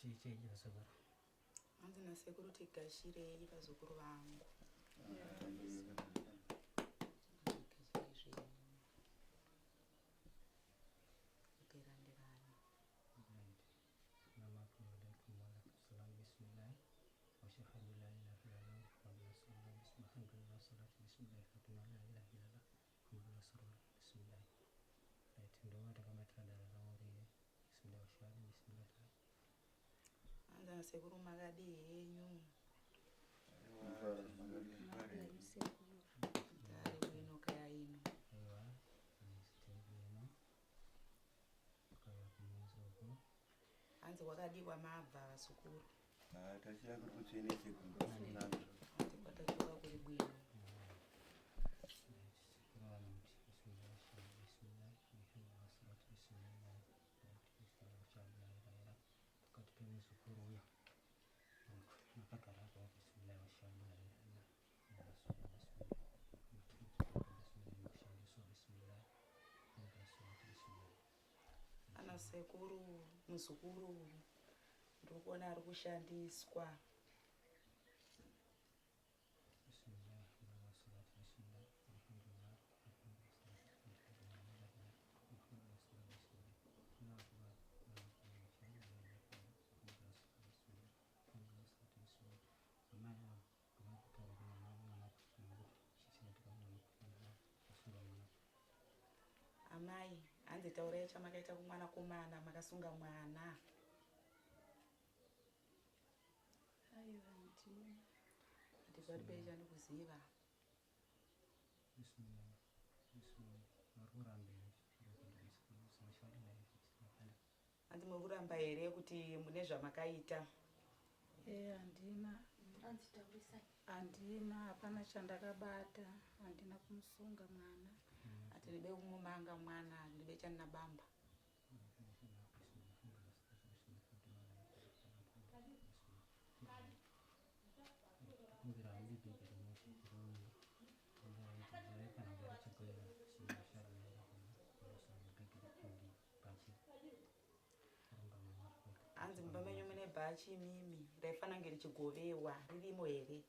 Tichei vazukuru. Hanzi nasekuru tigashirei vazukuru vangu. Tigashirei zvenyu. Tirandirani. Right. Assalamu alaikum wa rahmatullahi bismillah. Wa shahadu la ilaha illallah Muhammadur rasulullah. Bismillah alhamdulillah salatu bismillah fatima la ilaha illallah Muhammadur rasulullah bismillah. Right, ndo takabatira dara rauriye. Bismillah wa shahadu bismillah. Hanzi nasekuru makadii henyu. Tari bwino kaya ino. Aiwa, sitebwino. Kaya kumuzi uko. Hanzi wakadiwa mabva vazukuru. Tachira kuri kutsvene sekundosinazvo. Hanzi kwatachoka kuri bwino. Pakati pemuzukuru uya makagara apo bismillah Ana sekuru muzukuru ndiri kuona ari kushandiswa. Amai hanzi taurai chamakaita kumwanakomana makasunga mwana. Aiwa, handina. Ati paribe chandikuziva. Hanzi muri kuramba here kuti mune zvamakaita? E, handina. Hanzi taurisai. Handina, hapana chandakabata, handina kumusunga mwana. Ati ndibe kumumanga mwana, ndibe chandinabamba. Hanzi mumba menyu mune bhachi imimi raifanira kunge richigovewa ririmo here?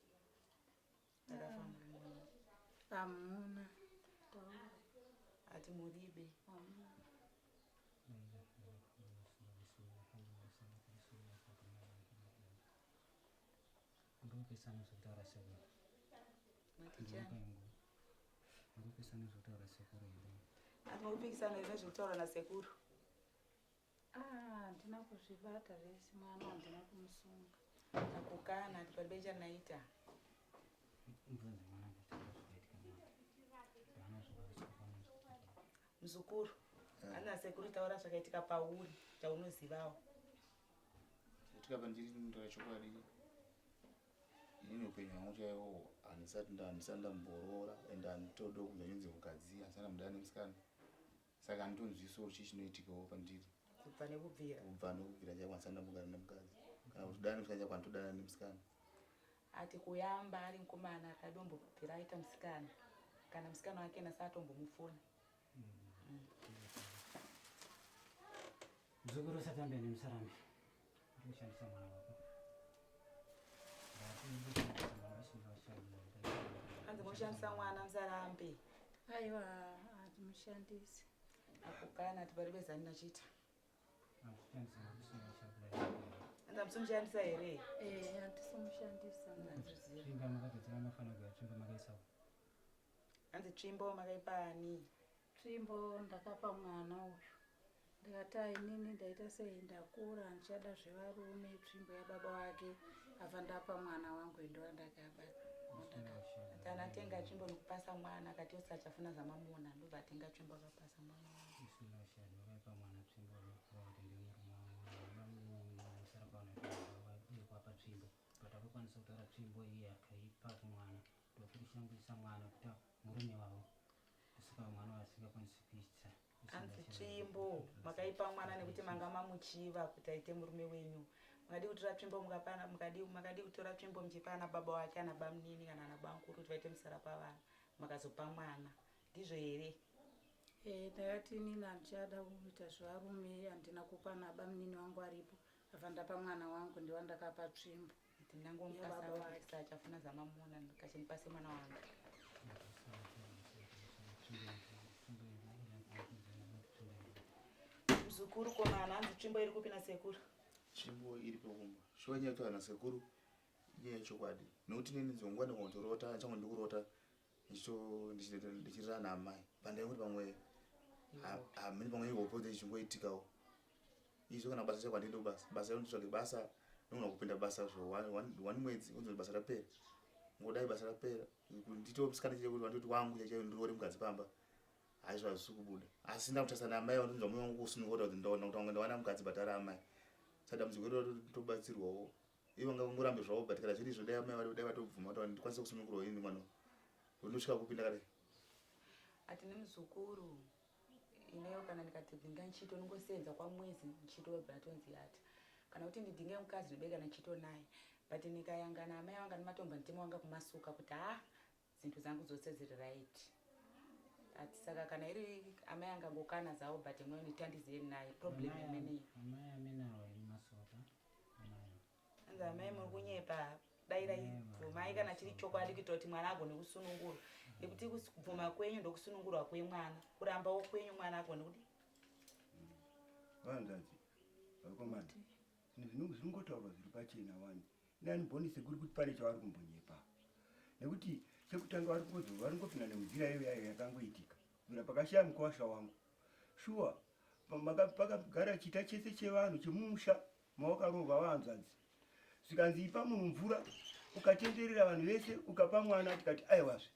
Rakafanira muno. Hamuna. Ati muribe. Hamuna. Ndopesana zvekutaura sekuru. Mati chani? Ndopesana zvekutaura sekuru here? Hanzi muri kupikisana here nezvekutaura nasekuru? Ah, handina kuzvibata zvese mwana, handina kumusunga. Takukana ati paribe chandinaita. Mubvunze mwana kutaura zvakaitika mwana. Haana zvakaitika. Muzukuru, hanzi nasekuru taura zvakaitika pauri chaunozivawo. Chaitika pandiri ndinotaura chokwadi. Inini upenyu hwangu chaiwo handisati handisati ndamboroora and handitodo kunzwa chinzi mukadzi handisati ndambodana nemusikana. Saka handitonzwisiwo kuti chii chinoitikawo pandiri. Kubva nekubvira. Kubva nekubvira chaiko handisati ndambogara nemukadzi. Kana kuti kudana nemusikana chaiko handitodana nemusikana. Ati kuyamba ari mukomana akadombobvira aita musikana. Kana musikana wake nasi atombomufona. Muzukuru usatambe nemusarambe. Uri kushandisa mwana wako. Hanzi moshandisa mwana musarambe. Aiwa, handimushandisi. Akukana ati paribe zani nachita. Hanzi hamusimushandisa here? E, handisimushandisa. Tsvimbo makagadzira mafanira kugara tsvimbo makaisawo. Hanzi tsvimbo makaipa ani? Tsvimbo ndakapa mwana uyu. Ndikati "Ah, inini ndaita sei ndakura handichada zvevarume tsvimbo yababa wake abva ndapa mwana wangu ndo wandakabata. Ati anatenga tsvimbo nekupasa mwana akati yose achafuna zamamuna ndobva atenga tsvimbo akapasa mwana wake. Vakaipa mwana tsvimbo vakuti ndiye murume musara uye kuapa tsvimbo but akakwanisa kutora tsvimbo iye akaipa kumwana ndokuti mwana kuti murume wavo kusvika mwana vasingakwanisi kuita. Hanzi tsvimbo makaipa mwana nekuti manga mamuchiva kuti aite murume wenyu. Makadi kutora tsvimbo mukapana makadi makadi kutora tsvimbo muchipa ana baba wake ana bamunini kana ana bankuru kuti vaite musara pavana makazopa mwana. Ndizvo here? E, ndakati inini handichada kuita zvevarume handina kupa nabamunini wangu aripo. Abva ndapa mwana wangu ndiwandakapa tsvimbo. Ndinangomupasa kuti achafuna zamamuna kachinipase mwana wangu. Mzukuru komana hanzi tsvimbo iri kupi nasekuru? Tsvimbo iri pekumba. Shuwa nyaya yekutaura nasekuru inyaya yechokwadi. Nekuti neni dzimwe nguva ndinongotorota changu ndikurota ndichirara naamai. Pandaingoti pamwe hamene pamwe ihope dzichingoitikawo. Izvo kana basa chako handiende kubasa. Basa nditsvage basa ndinogona kupinda basa zvo one mwedzi unzi basa rapera. Ngodai basa rapera ndito musikana chete kuti vandoti wangu chaicho ndiroore mukadzi pamba. Hazvo hazvisi kubuda. Asi ndakutarisa naamai vandonzwa moyo wangu kusununguka kuti ndaona kuti wangu ndawana mukadzi but ari amai. Saka dambudziko iroro tobatsirwawo. Ivo ngavangorambe zvavo but kana zviri izvo dai amai vari dai vatobvuma kuti ndikwanise kusunungurwa ini mwana. Ndosvika kupinda kare. Ati nemuzukuru ineyo kana ndikati dzinga nchito ndingosenza kwamwezi nchito webva yatonzi yata kana kuti ndidhinge mukadzi ndibeka nchito naye but nikayangana amai vanga ndimatomba nditema wanga kumasuka kuti ha zinthu zangu dzose dziri right ati saka kana iri amai angangokana zavo but imweyo nditandizeni naye problem imeneyi Amai amene awa ndi masoka. Amai. Anzi amai muri kunyepa dairai bvumai kana chiri chokwadi kuitira kuti mwana agone kusunungurwa nekuti kubvuma kwenyu ndokusunungurwa kwemwana kurambawo kwenyu mwana agone kudi Vanzadzi, vakomana, zvinhu zvinongotaurwa zviri pachena wani. Ini handimboni sekuri kuti pane chavari kumbonyepa. Nekuti chekutanga vari kungozo vari kungopinda nemunzira iyo yayo yakangoitika. Kubvira pakashaya mukuwasha wangu. Shuwa pakagara chita chese chevanhu chemumusha mawakaroorwa vahanzvadzi. Zvikanzi ipa munhu mvura ukatenderera vanhu vese ukapa mwana tikati aiwazve.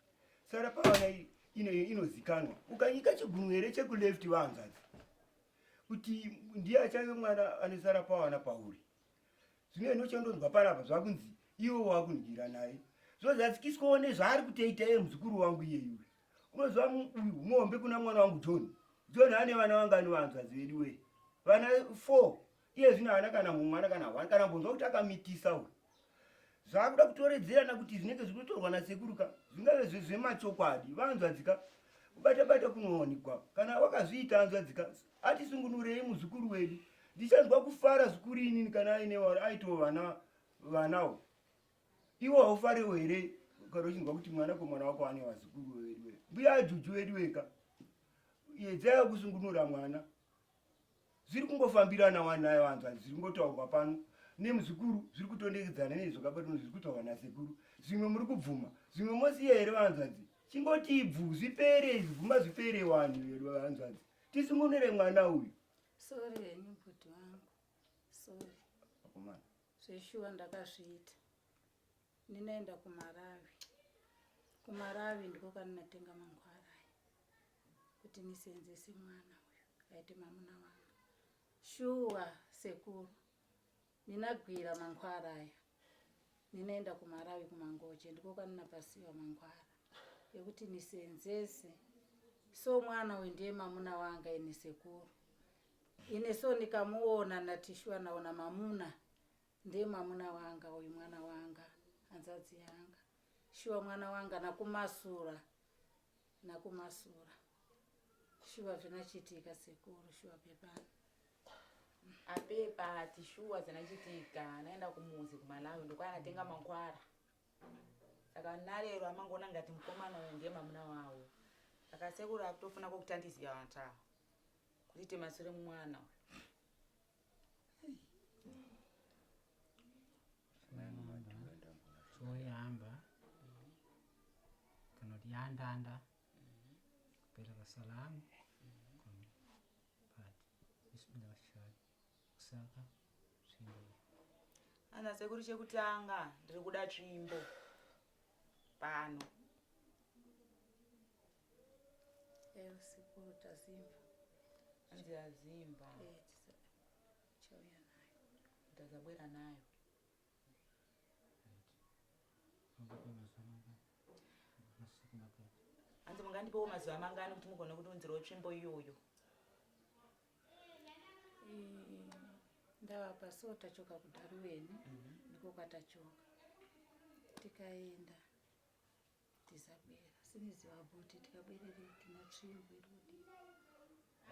Sara pavana ino inozikanwa. Ukanyika chigunwe here chekuleft vahanzvadzi. Kuti ndiye achave mwana anesara pawana pauri. Zvino ino chandonzwa panapa zvakunzi iwe wakundyira naye. Zvozadzikiswawo nezvaari kutoita iye muzukuru wangu iyeyu. Unoziva uyu muhombe kuna mwana wangu John. John ane vana vangani vanzvadzi vedu wee? Vana 4. Iye zvino haana kana mumwana kana one kana mbonzwa kuti akamitisa uyu. Zvakuda kutoredzerana kuti zvinenge zviri kutorwa nasekuru ka zvingave zvemachokwadi vanzvadzi ka kubata bata kunowanikwa kana wakazviita hanzvadzi ka atisungunurei muzukuru wedu ndichanzwa kufara zvikuru inini kana aine aitawo vana vanawo iwo haufarewo here kana uchinzwa kuti mwana komwana wako ane vazukuru vedu mbuya ajuju vedu weka yedzai kusungunura mwana Zviri kungofambirana wani nayo hanzvadzi zviri kungotaurwa pano nemuzukuru zviri kutondekedzana nezvakabatwa zviri kutaurwa nasekuru. Zvimwe muri kubvuma, zvimwe mosiya here vanzvadzi? Chingoti ibvu zvipere izvi, bvuma zvipere wani vedu hanzvadzi. Tisungunure mwana uyu. Sorry henyu bhuti wangu. Sorry. Akomana. Zveshuwa ndakazviita. Ndinoenda kuMarawi. KuMarawi ndiko kwandinotenga mangwara aya. Kuti nisenzese mwana uyu aite mamuna wanga. Shuwa sekuru. Ndinagwira mangwara aya. Ndinoenda kuMarawi kuMangoche ndiko kwandinapasiwa mangwara ekuti nisenzese. So mwana uyu ndiye mamuna wanga ini sekuru. Ine so ndikamuona ndati shuwa naona mamuna. Ndiye mwamuna wanga uyu mwana wanga hanzadzi yanga shuwa mwana wanga nakumasura nakumasura shuwa zvinachitika sekuru shuwa pepano apepa ati shuwa zvinachitika naenda kumuzi kumalawi ndokwaanatenga mankwara saka narero amangoona ngati mukomana uyu ndiye mamuna wawo saka sekuru akutofuna kokutandiziva vantu ava kuti timasure mwana uyu Choyamba kana kuti yandanda kupereka salamu pati bismillah shadi kusaka tsvimbo ana sekuru chekutanga ndiri kuda tsvimbo pano Eyo sekuru tazimba. Anzi azimba. Eh, tichauya nayo. Tazabwera nayo. Hanzi mungandipewo mazuva mangani kuti mugone kutiunzirawo tsvimbo iyoyo? Ndavapa so tachoka kuDaruweni ndiko kwatachoka tikaenda tisabwera siniziva bhuti tikabwerere tina tsvimbo iri kudii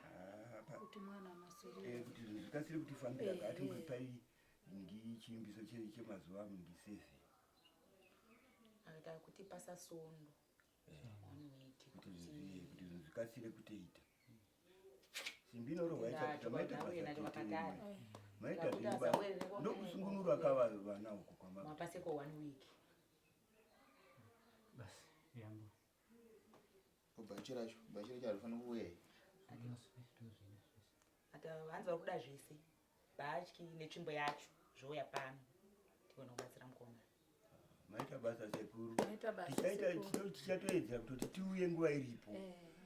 Ah, kuti mwana eh, masurira kuti zvinhu zvikasire kutifambira Eh, ngatingoipai Ngichimbiso chemazuva ano ngi 7. Akaita kuti pasa sondo. One week. Kuti zvinhu kuti zvinhu zvikasire kutoita. Simbi inorohwa ichapita maita basa tete. Maita zvenyu basa. Ndokusungunura kava vana uko kwama. Mapaseko one week. Basi yambo. Bhachi racho, bhachi racho harifaniri kuuya here? Ati hanzi vari kuda zvese bhatyi netsvimbo yacho zvouya pano tigona kubatsira mukomana. Maita basa sekuru. Maita basa Tichaita sekuru. tichatoedza kutoti tiuye nguva iripo.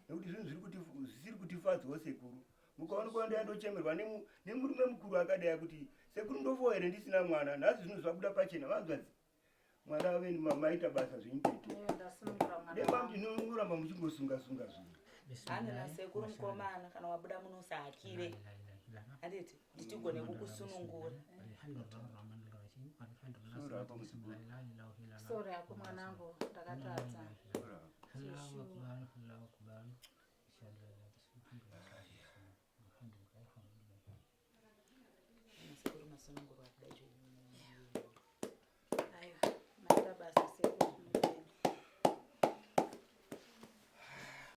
Nekuti zvinhu zviri kuti zvisiri kutifadzawo sekuru. Mukaonekwa ndoyandochemerwa nemurume mukuru akadai kuti sekuru ndofowa here ndisina mwana. Nhasi zvinhu zvabuda pachena vanzvadzi. Mwana waveni maita basa zvenyu tete. Eh, ndasunungura mwana Dai wangu. munoramba muchingosunga sunga zvinhu. Hanzi nasekuru mukomana kana wabuda muno usahakire handiti kuti tigone kukusunungura. Sorry hako mwanangu, ndakatadza.